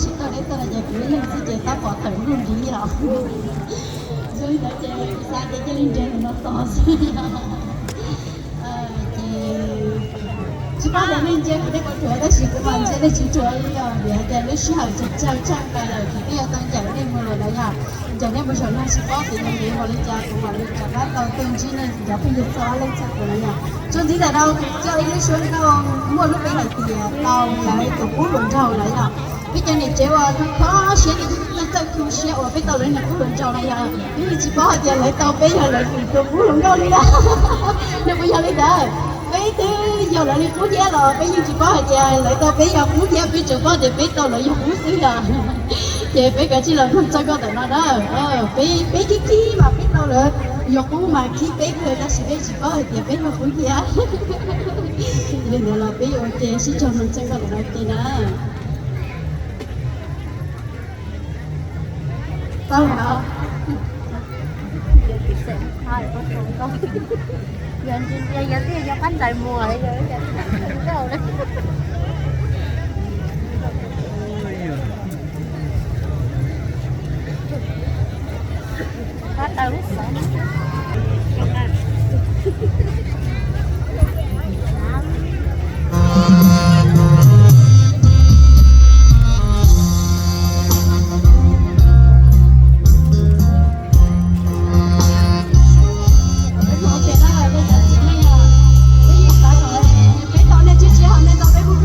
Tsis tau deb tau los ces kuv ib leeg xwb ces tab pom tawm nkuj ntiv os. Zoo li ntawd ces kuv xav tias cia li nrhiav tus no tos xwb. Ces tsis paub tias nej ntsia kuv tej qhov ruam tab sis kuv mas ntsia nej tsis ruam li os, vim hais tias lub sij hawm tsis tsawg tsawg nqes lawm ces twb yuav tau ncaim nej mus lawm na yom. Ncaim nej mus zaum no tsis paub tias ncaim nej mus li cas, kuv mam li rov qab tau tuaj ntsib nej cov phooj ywg txhua leej txhua tus na yom. Txuas ntxiv ntawm no kuv coj ib lub suab nkauj muaj lub npe hais tias tau lawv tus qub hluas nraug na yom. Peb cov niam tsev uas kho siab thiab txawj kho siab uas peb tau lawv niam qub hluas nraug na yom, peb yeej tsis paub hais tias lawv tau peb yog lawv tus qub hluas nkauj li na. Nws puas yog li ntawd? Peb twb yog lawv li qub thiab los peb yeej tsis paub hais tias lawv tau peb yog qub thiab, peb tsuas paub tias peb tau lawv yog qub xwb yom. Ces peb kav tsij los mloog txog nkauj ntawm no na. Peb, peb khib khib mas peb tau lawv yog qub mas khib peb kawg tab sis peb tsis paub hais tias peb yog qub thiab. Li ntawd los peb ua ke sib cog mloog txog nkauj ntawm no ua ke na. Tau lawm. Yog ntsia ntsia yog twb yog qab ntais muag yog nkauj na. Qab taw lub xov. Peb tau nej tsib tsib hom nej tau peb kuj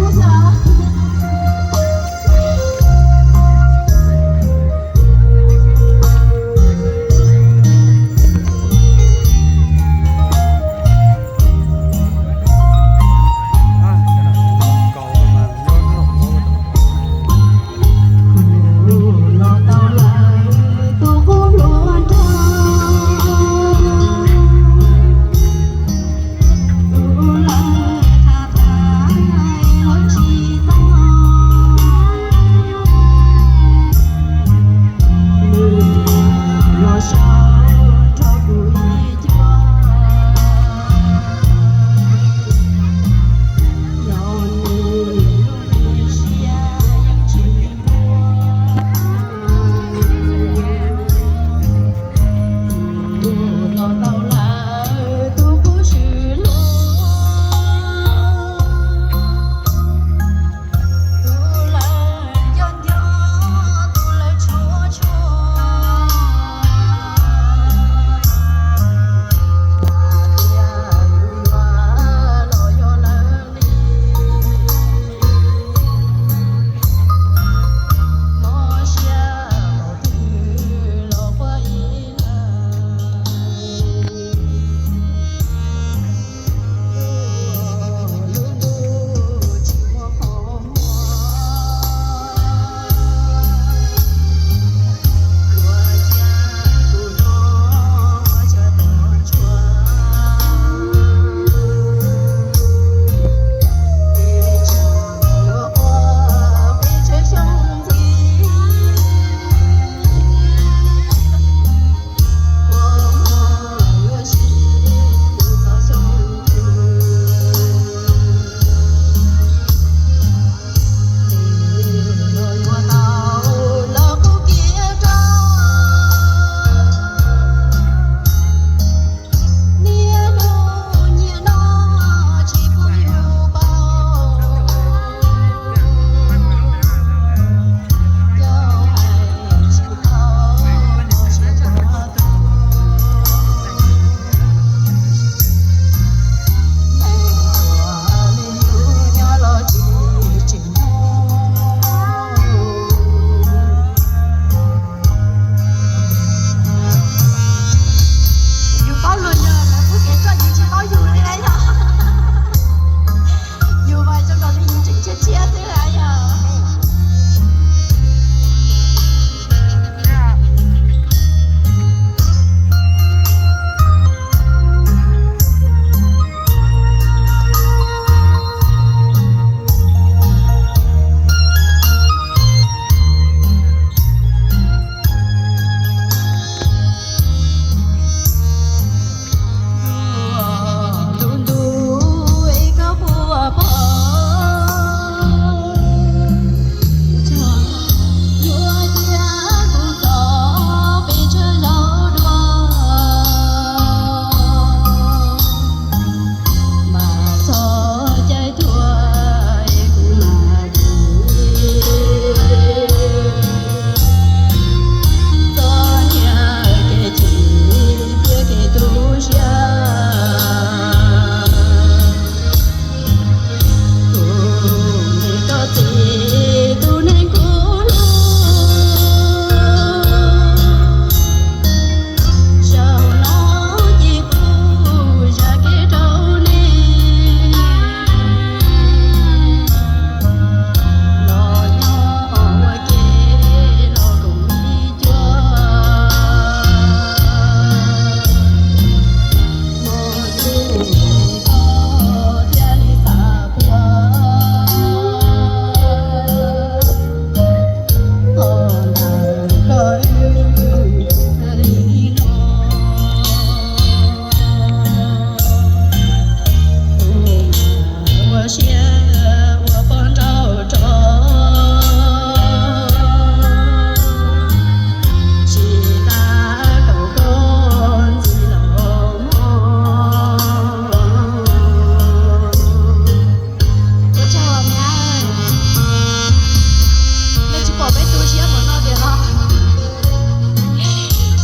Siab puas no tias no,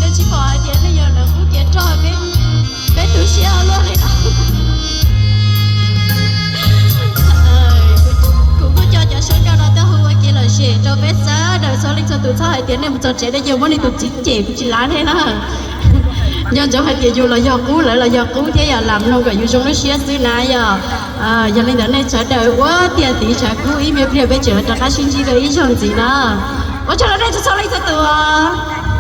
nej tsis pom hais tias nej yog lawv qub kev roj, peb tu siab luaj li no. Kuv kuj coj cov suab nkauj no tuaj hu ua kev lom zem rau peb sawv daws txhua leej txhua tus, txhob hais tias nej mus txog tsev nej cia muab nej tus txiv cem kuv tsis lav nej na. Nco ntsoov hais tias yus los yog qub, lawv los yog qub thiab yom, lam mloog kom yus zoo lub siab xwb na yom. Yog li ntawd nej sawv daws ua tiag tiv tshav kub ib me pliag peb tseem rov qab sib ntsib dua ib zaug ntxiv na. Ua tsaug rau nej txhua leej txhua tus os.